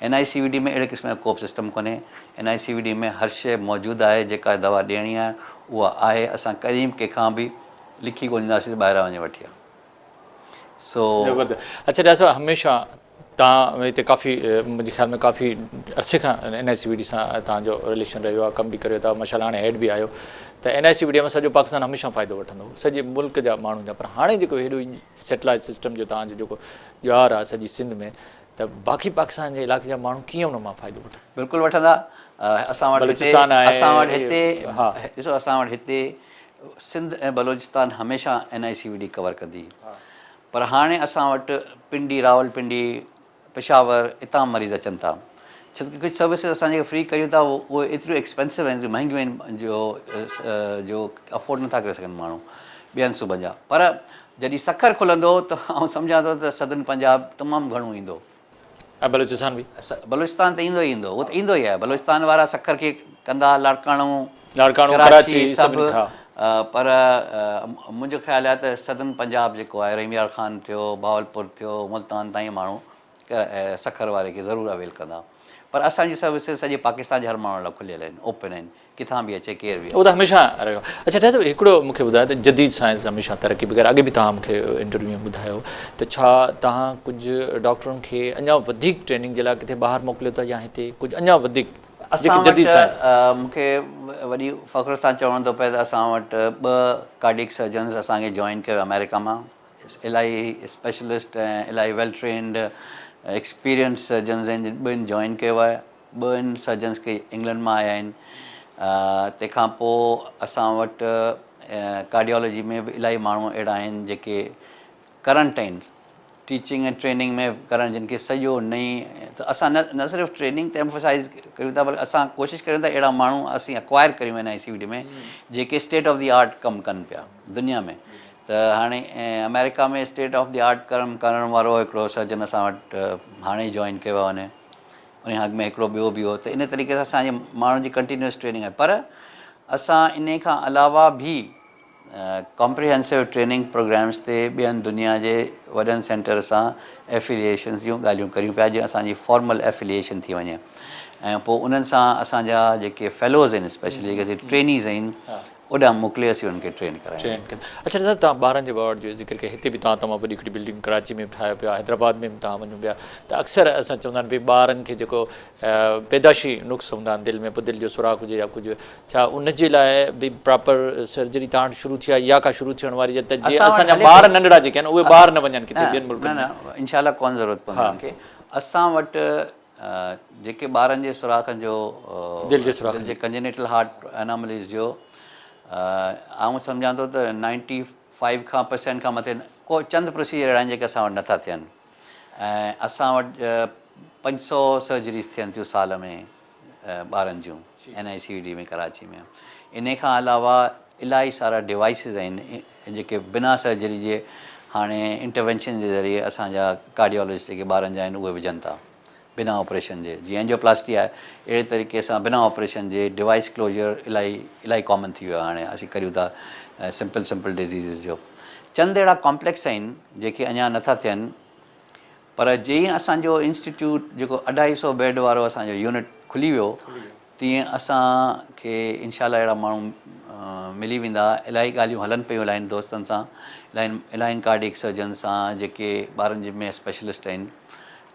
N I C V D ۾ اهڙي قسم جو ڪوبه سسٽم ڪونهي N I C V D ۾ هر شيء موجود آهي جيڪا دوا ڏيڻي آهي اها آهي اسان ڪڏهن به ڪنهن کان به لکي ڪونه ڏينداسين ته ٻاهران وڃي وٺي آ سو. زبردست اڇا ڊاڪٽر صاحب هميشه توهان هتي ڪافي منهنجي خيال ۾ ڪافي عرصي کان N I C V D سان توهان جو رليشن رهيو آهي ڪم به ڪريو ٿا ماشاء الله هاڻي هيڊ به آهيو ته N I C V D ۾ سڄو پاڪستان هميشه فائدو وٺندو هو سڄي ملڪ جا ماڻهن جا پر هاڻي جيڪو هيڏو سيٽلائيٽ سسٽم جو توهان جو جيڪو ڄار آهي سڄي سنڌ ۾ ته باقي پاڪستان جي علائقي جا ماڻهو ڪيئن ان مان فائدو وٺندا؟ بلڪل وٺندا اسان وٽ هتي اسان وٽ هتي ڏسو اسان وٽ هتي سنڌ ۽ بلوچستان هميشه N I C V D cover ڪندي پر هاڻي اسان وٽ پنڊي، راولپنڊي، پشاور اتان مريض اچن ٿا ڇو ته ڪجهه سروسز اسان جيڪي فري ڪريون ٿا اهي ايتريون ايڪسپينسو آهن ايتريون مهنگيون آهن جو جو افورڊ نٿا ڪري سگهن ماڻهو ٻين صوبن جا پر جڏهن سکر کلندو ته آئون سمجهان ٿو ته سدرن پنجاب تمام گهڻو ايندو. ۽ بلوچستان به. بلوچستان ته ايندو ئي ايندو، اهو ته ايندو ئي آهي. بلوچستان وارا سکر کي ڪندا، لاڙڪاڻو، لاڙڪاڻو، ڪراچي سڀ پر منهنجو خيال آهي ته سدرن پنجاب جيڪو آهي رحيم يار خان ٿيو، بهاولپور ٿيو، ملتان تائين ماڻهو سکر واري کي ضرور اويل ڪندا. پر اسان جي سروسز سڄي پاڪستان جي هر ماڻهو لاء کليل آهن، اوپن آهن. ڪٿان به اچي ڪير به اهو ته هميشه رهيو آهي. اڇا ڊاڪٽر صاحب هڪڙو مون کي ٻڌايو ته جديد سائنس هميشه ترقي پئي ڪري اڳي به توهان مون کي انٽرويو ۾ ٻڌايو ته ڇا توهان ڪجهه ڊاڪٽرن کي اڃا وڌيڪ ٽريننگ جي لاء ڪٿي ٻاهر موڪليو ٿا يا هتي ڪجهه اڃا وڌيڪ. جيڪي جديد سائنس. مون کي وڏي فخر سان چوڻو ٿو پئي ته اسان وٽ ٻه ڪارڊيڪ سرجنز اسان کي جوائن ڪيو آمريڪا مان، الاهي اسپيشلسٽ ۽ الاهي ويل ٽرينڊ ايڪسپيرينسڊ سرجنز آهن جن ٻن جوائن ڪيو آهي، ٻن سرجنز کي انگلنڊ مان آيا آهن. تنهن کان پوء اسان وٽ ڪارڊيالاجي ۾ به الاهي ماڻهو اهڙا آهن جيڪي ڪرنٽ آهن ٽيچنگ ۽ ٽريننگ ۾ ڪرڻ جن کي سڄو نئين ته اسان نه نه صرف ٽريننگ تي ايمفسائز ڪريون ٿا بلڪ اسان ڪوشش ڪريون ٿا اهڙا ماڻهو اسين اڪوائر ڪريون اين آء سي وي ڊي ۾ جيڪي اسٽيٽ آف the art ڪم ڪن پيا دنيا ۾ ته هاڻي آمريڪا ۾ اسٽيٽ آف the art ڪم ڪرڻ وارو هڪڙو سرجن اسان وٽ هاڻي جوائن ڪيو آهي ان ان کان اڳ ۾ هڪڙو ٻيو به هو ته ان طريقي سان اسان جي ماڻهن جي ڪنٽينيوس ٽريننگ آهي پر اسان ان کان علاوه به ڪمپريهنسو ٽريننگ پروگرامز تي ٻين دنيا جي وڏن سينٽر سان ايفيليئيشنز جون ڳالهيون ڪريون پيا جيئن اسان جي فارمل ايفيليئيشن ٿي وڃي ۽ پوء انهن سان اسان جا جيڪي فيلوز آهن اسپيشلي جيڪي اسين ٽرينيز آهن اوڏانهن موڪلي اسين انهن کي ٽرين ڪرايون. ٽرين ڪن. اڇا صاحب توهان ٻارن جي وارڊ جو ذڪر ڪيو هتي به توهان تمام وڏي هڪڙي بلڊنگ ڪراچي ۾ به ٺاهيو پيا حيدرآباد ۾ به توهان وڃو پيا ته اڪثر اسان چوندا آهن ڀئي ٻارن کي جيڪو پيدائشي نقص هوندا آهن دل ۾ پوء دل جو سوراخ هجي يا ڪجهه ڇا ان جي لاء به پراپر سرجري توهان وٽ شروع ٿي آهي يا ڪا شروع ٿيڻ واري آهي ته جي اسان جا ٻار ننڍڙا جيڪي آهن اهي ٻاهر نه وڃن ڪٿي ٻين ملڪن ۾. نه نه انشاء الله ڪونه ضرورت پوندي انهن کي. اسان وٽ جيڪي ٻارن جي سوراخن جو دل جي سوراخن دل جي ڪنجنيٽل هارٽ انامليز جو آئون سمجهان ٿو ته نائنٽي فائيو کان پرسينٽ کان مٿي ڪو چند پروسيجر اهڙا آهن جيڪي اسان وٽ نٿا ٿين ۽ اسان وٽ 500 سرجريز ٿين ٿيون سال ۾ ٻارن جون N I C D ۾ Karachi ۾ انهي کان علاوه الاهي سارا ڊوائسز آهن جيڪي بنا سرجري جي هاڻي انٽروينشن جي ذريعي اسان جا ڪارڊيولوجسٽ جيڪي ٻارن جا آهن اهي وجهن ٿا بنا آپريشن جي جيئن اينجيوپلاسٽي آهي اهڙي طريقي سان بنا آپريشن جي ڊوائس ڪلوزر الاهي الاهي ڪامن ٿي ويو آهي هاڻي اسين ڪريون ٿا سمپل سمپل ڊزيزز جو چند اهڙا ڪامپليڪس آهن جيڪي اڃا نٿا ٿين پر جيئن اسان جو انسٽيٽيوٽ جيڪو اڍائي سئو بيڊ وارو اسان جو يونٽ کلي ويو تيئن اسان کي انشاء الله اهڙا ماڻهو ملي ويندا. الاهي ڳالهيون هلن پيون الاهين دوستن سان الاهين الاهين ڪارڊيڪ سرجن سان جيڪي ٻارن جي ۾ اسپيشلسٽ آهن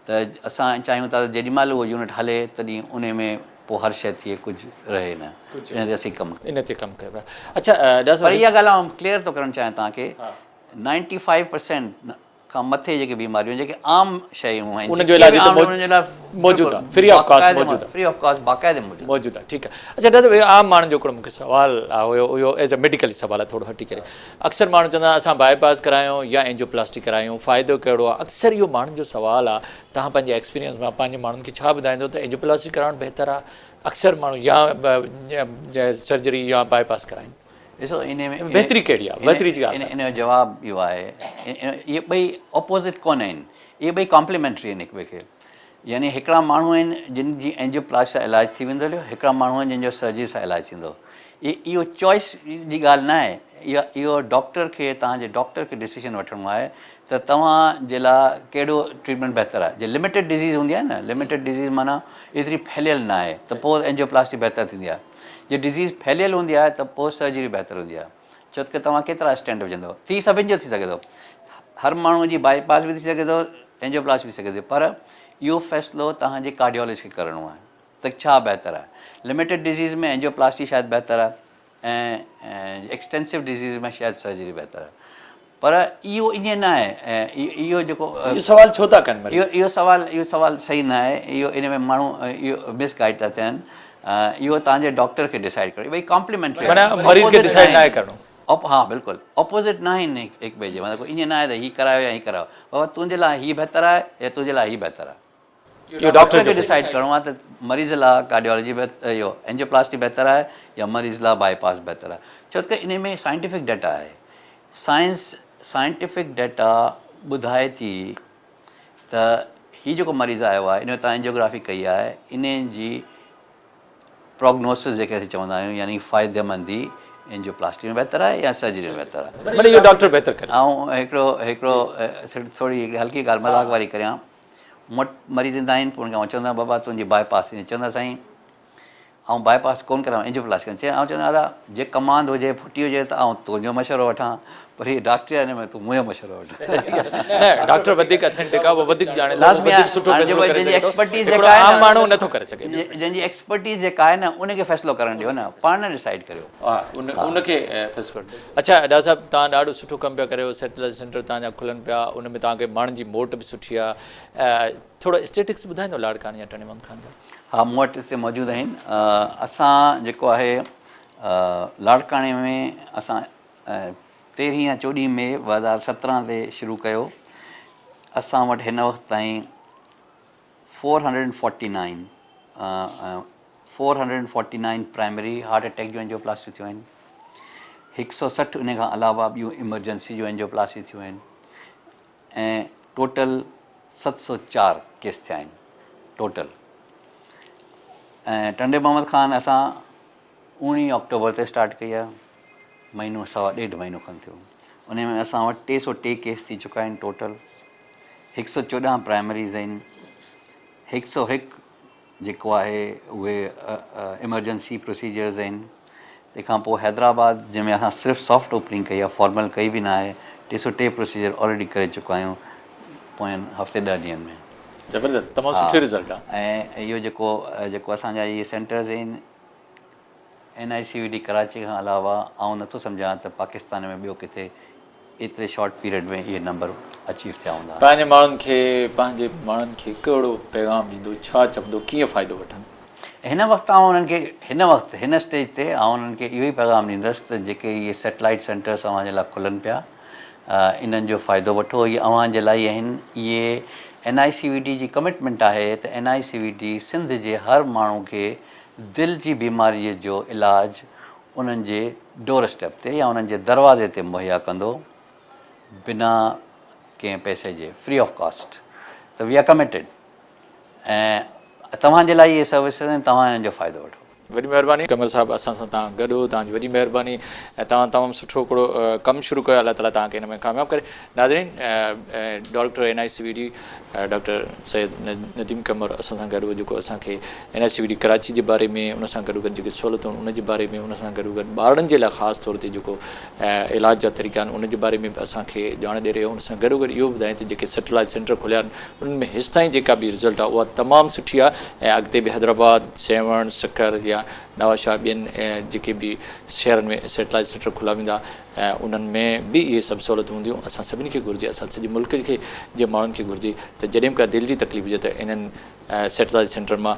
ته اسان چاهيون ٿا ته جيڏي مهل اهو يونٽ هلي تڏهن انهي ۾ پوء هر شيء ٿئي ڪجهه رهي نه ان تي اسين ڪم ان تي ڪم ڪيو پيا اڇا ڊاڪٽر صاحب پر اها ڳالهه آئون ڪليئر ٿو ڪرڻ چاهيان توهان کي نائنٽي فائيو پرسينٽ کان مٿي جيڪي بيماريون جيڪي عام شيون آهن ان جو علاج هتي موجود آهي فري آف ڪاسٽ موجود آهي فري آف ڪاسٽ باقاعدي موجود موجود آهي ٺيڪ آهي اڇا ڊاڪٽر صاحب عام ماڻهن جو هڪڙو مونکي سوال هيو اهو ايز اي ميڊيڪل سوال آهي ٿورو هٽي ڪري اڪثر ماڻهو چوندا آهن اسان باء پاس ڪرايون يا اينجيوپلاسٽي ڪرايون فائدو ڪهڙو آهي اڪثر اهو ماڻهن جو سوال آهي توهان پنهنجي ايڪسپيرينس مان پنهنجي ماڻهن کي ڇا ٻڌائيندو ته اينجيوپلاسٽي ڪرائڻ بهتر آهي اڪثر ماڻهو يا سرجري يا باء پاس ڪرائين ڏسو انهي ۾ بهتري ڪهڙي آهي بهتري جي ڳالهه ان جو جواب اهو آهي اهي ٻئي اپوزٽ ڪونه آهن اهي ٻئي ڪامپليمينٽري آهن هڪ ٻئي کي يعني هڪڙا ماڻهو آهن جن جي اينجيوپلاسٽي سان علاج ٿي ويندو هليو هڪڙا ماڻهو آهن جن جو سرجري سان علاج ٿيندو اهو چوائس جي ڳالهه نه آهي اها اهو ڊاڪٽر کي توهان جي ڊاڪٽر کي ڊسيشن وٺڻو آهي ته توهان جي لاء ڪهڙو ٽريٽمينٽ بهتر آهي جي لميٽيڊ ڊزيز هوندي آهي نه لميٽيڊ ڊزيز معنيٰ ايتري ڦهليل نه آهي ته پوء اينجيوپلاسٽي بهتر ٿيندي آهي جي ڊزيز ڦهليل هوندي آهي ته پوء سرجري بهتر هوندي آهي ڇو ته توهان ڪيترا اسٽينٽ وجهندو ٿي سڀن جو ٿي سگهي ٿو هر ماڻهو جي بائي پاس به ٿي سگهي ٿو اينجيوپلاسٽي به ٿي سگهي ٿي پر اهو فيصلو توهان جي ڪارڊيولوجسٽ کي ڪرڻو آهي ته ڇا بهتر آهي لميٽيڊ ڊزيز ۾ اينجيوپلاسٽي شايد بهتر آهي ۽ ايڪسٽينسو ڊزيز ۾ شايد سرجري بهتر آهي پر اهو ائين نه آهي اهو جيڪو اهو سوال ڇو ٿا ڪن مريض؟ اهو سوال اهو سوال صحيح نه آهي اهو ان ۾ ماڻهو اهو مس گائيڊ ٿا ٿين اهو توهان جي ڊاڪٽر کي ڊسائيڊ ڪرڻو ٻئي ڪامپليمينٽري معنيٰ مريض کي ڊسائيڊ ناهي ڪرڻو. ها بلڪل اپوزٽ نه آهن هڪ ٻئي جي معنيٰ ڪو ائين نه آهي ته هي ڪرايو يا هي ڪرايو بابا تنهنجي لاء هي بهتر آهي يا تنهنجي لاء هي بهتر آهي. اهو ڊاڪٽر کي ڊسائيڊ ڪرڻو آهي ته مريض لاء ڪارڊيالاجي اهو اينجيوپلاسٽي بهتر آهي يا مريض لاء بائي پاس بهتر آهي ڇو ته انهي ۾ سائنٽيفڪ ڊيٽا آهي سائنس سائنٽيفڪ ڊيٽا ٻڌائي ٿي ته هي جيڪو مريض آيو آهي ان جو تان اينجيوگرافي ڪئي آهي انهي جي پروگنوسس جيڪي اسين چوندا آهيون يعني فائديمندي اينجيوپلاسٽي ۾ بهتر آهي يا سرجري ۾ بهتر آهي. معني اهو ڊاڪٽر بهتر ڪري سگهي. آئون هڪڙو هڪڙو ٿوري هڪڙي هلڪي ڳالهه مذاق واري ڪريان. مون وٽ مريض ايندا آهن پوء انهن کي آئون چوندو آهيان بابا تنهنجي باء پاس ٿيندي چوندا سائين آئون باء پاس ڪونه ڪرايان اينجيوپلاسٽي ڪرايان آئون چوندو آهيان ادا جي ڪماند هجي ڦٽي هجي ته آئون تنهنجو مشورو وٺان پر هي ڊاڪٽري آهي ان ۾ تون منهنجو مشورو وٺ. نه ڊاڪٽر وڌيڪ اٿينٽڪ آهي اهو وڌيڪ ڄاڻي ٿو لازمي وڌيڪ آهي سٺو هاڻي فيصلو جيڪو ڪري جنهن جي سگهي ٿو ايڪسپرٽيز هڪڙو جيڪا آهي عام نه ماڻهو نٿو ڪري سگهي. جنهن جي ايڪسپرٽيز جيڪا آهي نه ان کي فيصلو ڪرڻ ڏيو نه پاڻ نه ڊسائيڊ ڪريو. ها ان ان کي فيصلو ڪرڻ اڇا ڊاڪٽر صاحب توهان ڏاڍو سٺو ڪم پيا ڪريو سيٽلائيٽ سينٽر توهان جا کلن پيا ان ۾ توهان کي ماڻهن جي موٽ به سٺي آهي ٿورو اسٽيٽڪس ٻڌائيندو لاڙڪاڻي يا ٽنڊي محمد خان جا. ها مون وٽ هتي موجود آهن اسان جيڪو آهي لاڙڪاڻي ۾ اسان تيرهين يا چوڏهين مئي 2017 تي شروع ڪيو اسان وٽ هن وقت تائين 449 449 پرائمري هارٽ اٽيڪ جون اينجيوپلاسٽيون ٿيون آهن 160 ان کان علاوه ٻيون ايمرجنسي جون اينجيوپلاسٽيون ٿيون آهن ۽ ٽوٽل 704 ڪيس ٿيا آهن ٽوٽل ۽ ٽنڊي محمد خان اسان اوڻيهه آڪٽوبر تي اسٽارٽ ڪئي آهي مهينو سوا ڏيڍ مهينو کن ٿيو ان ۾ اسان وٽ 303 ڪيس ٿي چڪا آهن ٽوٽل 114 پرائمريز آهن 101 جيڪو آهي اهي ايمرجنسي پروسيجرز آهن تنهن کان پوء حيدرآباد جنهن ۾ اسان صرف سافٽ اوپننگ ڪئي آهي فارمل ڪئي به نه آهي 303 پروسيجر آلريڊي ڪري چڪا آهيون پوين هفتي ڏهه ڏينهن ۾. زبردست تمام سٺو رزلٽ آهي. ۽ اهو جيڪو جيڪو اسان جا اهي سينٽرز آهن N I C V D Karachi کان علاوه آئون نٿو سمجهان ته پاڪستان ۾ ٻيو ڪٿي ايتري شارٽ پيريڊ ۾ اهي نمبر اچيو ٿيا هوندا. پنهنجي ماڻهن کي پنهنجي ماڻهن کي ڪهڙو پيغام ڏيندو ڇا چوندو ڪيئن فائدو وٺن؟ هن وقت آئون انهن کي هن وقت هن اسٽيج تي آئون انهن کي اهو ئي پيغام ڏيندس ته جيڪي اهي سيٽلائيٽ سينٽرس اوهان جي لاء کلن پيا انهن جو فائدو وٺو اهي اوهان جي لاء ئي آهن اهي N I C V D جي ڪمٽمينٽ آهي ته N I C V D Sindh جي هر ماڻهو کي دل جي بيماريء جو علاج انهن جي ڊور اسٽيپ تي يا انهن جي دروازي تي مهيا ڪندو بنا ڪنهن پئسي جي فري آف ڪاسٽ ته وي آر ڪميٽيڊ ۽ توهان جي لاء اهي سروسز آهن توهان انهن جو فائدو وٺو. وڏي مهرباني قمر صاحب اسان سان توهان گڏ هو توهان جي وڏي مهرباني ۽ توهان تمام سٺو هڪڙو ڪم شروع ڪيو الله تعالي توهان کي ان ۾ ڪامياب ڪري ناظرين doctor N I C V D doctor Syed Nadeem Qamar اسان سان گڏ هو جيڪو اسان کي N I C V D Karachi جي باري ۾ ان سان گڏو گڏ جيڪي سهولتون آهن ان جي باري ۾ ان سان گڏو گڏ ٻارڙن جي لاء خاص طور تي جيڪو علاج جا طريقا آهن ان جي باري ۾ به اسان کي ڄاڻ ڏئي رهيو ان سان گڏو گڏ اهو ٻڌائين ته جيڪي سيٽلائيٽ سينٽر کوليا آهن انهن ۾ هيستائين جيڪا به رزلٽ آهي اها تمام سٺي آهي ۽ اڳتي به حيدرآباد سيوهڻ سکر يا نوابشاهه ٻين جيڪي به شهرن ۾ سيٽلائيٽ سينٽر کوليا ويندا انهن ۾ به اهي سڀ سهولتون هونديون. اسان سڀني کي گهرجي، اسان سڄي ملڪ کي جي ماڻهن کي گهرجي ته جڏهن به ڪا دل جي تڪليف هجي ته انهن سيٽلائيٽ سينٽرن مان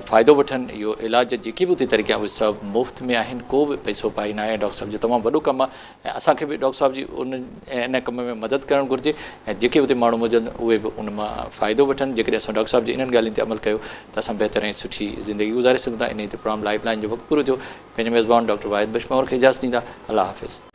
فائدو وٺن. اهو علاج جا جيڪي به اتي طريقا آهن اهي سڀ مفت ۾ آهن، ڪو به پئسو پائي ناهي. ڊاڪٽر صاحب جو تمام وڏو ڪم آهي ۽ اسان کي به ڊاڪٽر صاحب جي ان ان ڪم ۾ مدد ڪرڻ گهرجي ۽ جيڪي اتي ماڻهو موجود آهن اهي به ان مان فائدو وٺن. جيڪڏهن اسان ڊاڪٽر صاحب جي انهن ڳالهين تي عمل ڪيو ته اسان بهتر ۽ سٺي زندگي گذاري سگهون ٿا. انهي تي پروگرام لائيف لائين جو وقت پورو ٿيو. پنهنجي ميزبان ڊاڪٽر واحد بخش پنهور کي اجازت ڏيندا. الله حافظ.